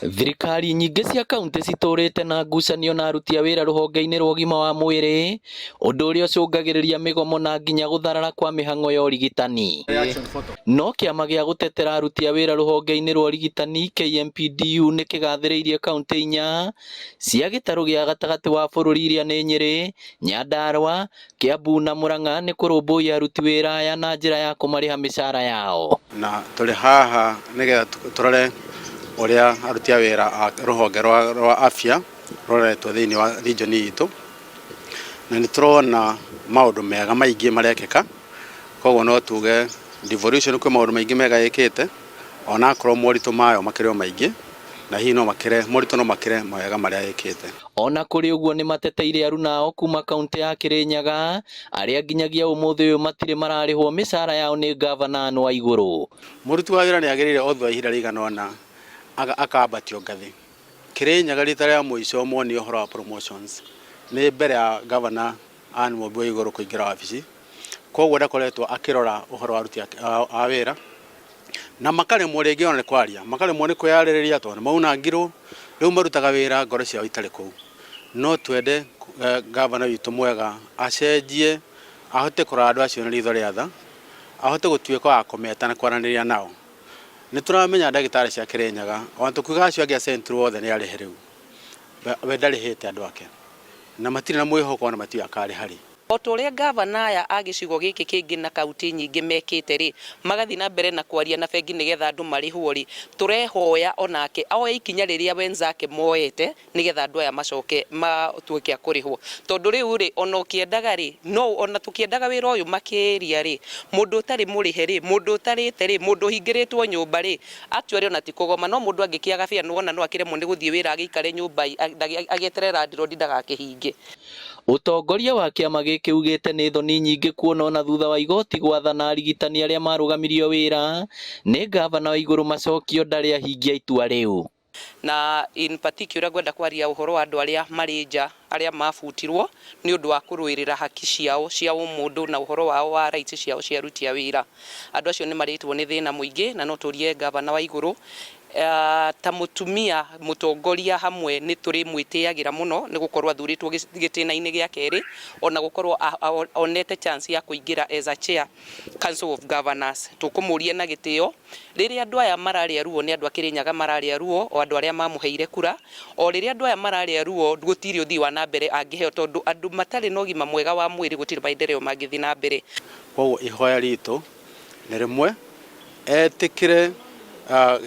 Thirikari nyingĩ cia kauntĩ citũrĩte na ngucanio na aruti a wĩra rũhonge-inĩ rwa ũgima wa mwĩrĩ, ũndũ ũrĩa ũcũngagĩrĩria mĩgomo na nginya gũtharara kwa mĩhang'o ya ũrigitani. No kĩama gĩa gũtetera aruti a wĩra rũhonge-inĩ rwa ũrigitani KMPDU nĩ kĩgathĩrĩirie kauntĩ inya cia gĩtarũ gĩa gatagatĩ wa bũrũri iria nĩ Nyĩrĩ, Nyandarua, Kiambu na Murang'a nĩ kũrũmbũiya aruti wĩra aya na njĩra ya kũmarĩha mĩcara yao. Na tũrĩ haha nĩgetha tũrore ũrĩa aruti a wĩra a rũhonge rwa afya rũroretwo thĩinĩ wa region itũ, na nĩ tũrona maũndũ mega maingĩ marekĩka. Koguo no tuge devolution kwĩ maũndũ maingĩ mega ĩkĩte, onakorwo moritũ mayo makĩrĩ o maingĩ, na hihi no makĩre moritũ, no makĩre mawega marĩa ĩkĩte. Ona kũrĩ ũguo, nĩ mateteire aruna ao kuma kaunti ya Kirinyaga arĩa nginyagia ũmũthĩ ũyũ matirĩ mararĩhwo mĩcara yao nĩ ngavana Anne Waigũrũ. Mũruti wa wĩra nĩ agĩrĩire o thutha wa ihinda rĩigana ũna akambatio ngathĩ. Kirinyaga rita rĩa mũico monio ũhoro wa promotions nĩ mbere ya Gavana Anne Mumbi Waigũrũ kũingĩra wabici. Koguo ndakoretwo akĩrora ũhoro wa aruti a wĩra, na makaremwo rĩngĩ ona nĩ kwaria, makaremwo nĩ kwĩyarĩrĩria tondũ nĩ maunangirwo. Rĩu marutaga wĩra ngoro ciao itarĩ kũu. No twende gavana witũ mwega acenjie, ahote kũrora andũ acio na ritho rĩa tha, ahote gũtuĩka wa kũmeta na kwaranĩria nao. Nĩ tũramenya ndagĩtarĩ cia Kirinyaga, ona tũkiuga acio angĩ a Central othe nĩ arĩhe, rĩu we ndarĩhĩte andũ ake na matirĩ na mwĩhoko, ona matiũĩ akarĩha rĩ. O ta ũrĩa ngavana aya a gĩcigo gĩkĩ kĩngĩ na kaunti nyingĩ mekĩte rĩ, magathiĩ na mbere na kwaria na bengi nĩgetha andũ marĩhwo rĩ, tũrehoya onake oe ikinya rĩrĩa wenzake moete nĩgetha andũ aya macoke matuĩke a kũrĩhwo. Tondũ rĩu rĩ, ona ũkĩendaga rĩ, no ona tũkĩendaga wĩra ũyũ makĩria rĩ, mũndũ ũtarĩ mũrĩhe rĩ, mũndũ ũtarĩte rĩ, mũndũ ũhingĩrĩtwo nyũmba rĩ, actually ona ti kũgoma, no mũndũ angĩkĩaga bĩa nĩwona no akĩremwo nĩ gũthiĩ wĩra, agĩikare nyũmba agĩeterere landlord ndagakĩhinge. Ũtongoria wa kĩama gĩkĩ ugĩte nĩ thoni nyingĩ kuona ona thutha wa igoti gwathana arigitani arĩa marũgamirio wĩra nĩ ngavana Waigũrũ macokio, ndarĩ ahingia itua rĩu. Na in particular ngwenda kwaria ũhoro wa andũ arĩa marĩ nja, arĩa mabutirwo nĩ ũndũ wa kũrũĩrĩra haki ciao cia ũmũndũ na ũhoro wao wa rights ciao cia aruti a wĩra. Andũ acio nĩ marĩtwo nĩ thĩna mũingĩ, na no tũrie ngavana Waigũrũ ta mũtumia mũtongoria hamwe nĩ tũrĩ mwĩtĩagĩra mũno nĩ gũkorwo athurĩtwo gĩtĩna-inĩ gĩa kerĩ, ona gũkorwo onete chance ya kũingĩra as a chair Council of Governors. Tũkũmũria na gĩtĩo, rĩrĩa andũ aya mararĩa ruo, nĩ andũ a Kĩrĩnyaga mararĩa ruo, o andũ arĩa mamũheire kura, o rĩrĩa andũ aya mararĩa ruo, gũtirĩ ũthii wa na mbere angĩheo, tondũ andũ matarĩ na ũgima mwega wa mwĩrĩ gũtirĩ maendeleo mangĩthiĩ na mbere. Koguo ihoya ritũ nĩ rĩmwe, etĩkĩre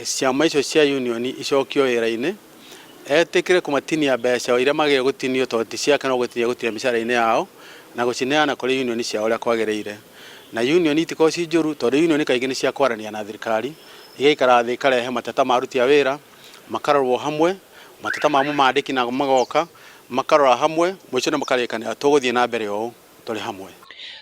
ciama icio cia union icokio wĩra-inĩ, etĩkĩre kũmatinia mbeca iria magĩrĩire gũtinio, tondũ ti ciake, no gũtinia gũtinia mĩcara-inĩ yao na gũcineana kũrĩ union ciao ũrĩa kwagĩrĩire. Na union itikorwo ci njũru, tondũ union kaingĩ nĩ cia kwarania na thirikari, igaikara thĩ ikarehe mateta ma aruti a wĩra, makarorwo hamwe, mateta ma mũmandĩki nao magoka makarora hamwe, mũico nĩ makarĩkanĩra tũgũthiĩ na mbere ũũ tũrĩ hamwe.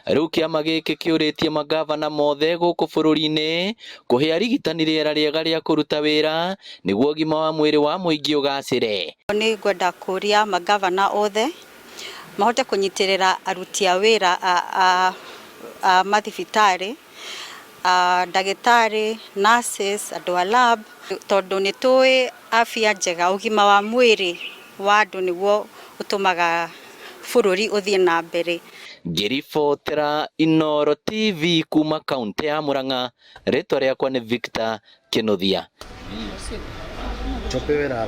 Rĩu kĩama gĩkĩ kĩũrĩtie mangavana mothe gũkũ bũrũri-inĩ kũhe arigitani rĩera rĩega rĩa kũruta wĩra nĩguo ũgima wa mwĩrĩ wa mũingĩ ũgacĩre. Nĩ ngwenda kũria mangavana othe mahote kũnyitĩrĩra aruti a wĩra a mathibitarĩ, ndagĩtarĩ, nurses, andũ a lab, tondũ nĩ tũĩ afya njega, ũgima wa mwĩrĩ wa andũ nĩguo ũtũmaga bũrũri ũthiĩ na mbere. Ngĩribotera Inooro TV kuma kaunti ya Murang'a, rĩtwa rĩakwa nĩ Victor Kinuthia. Chope wera.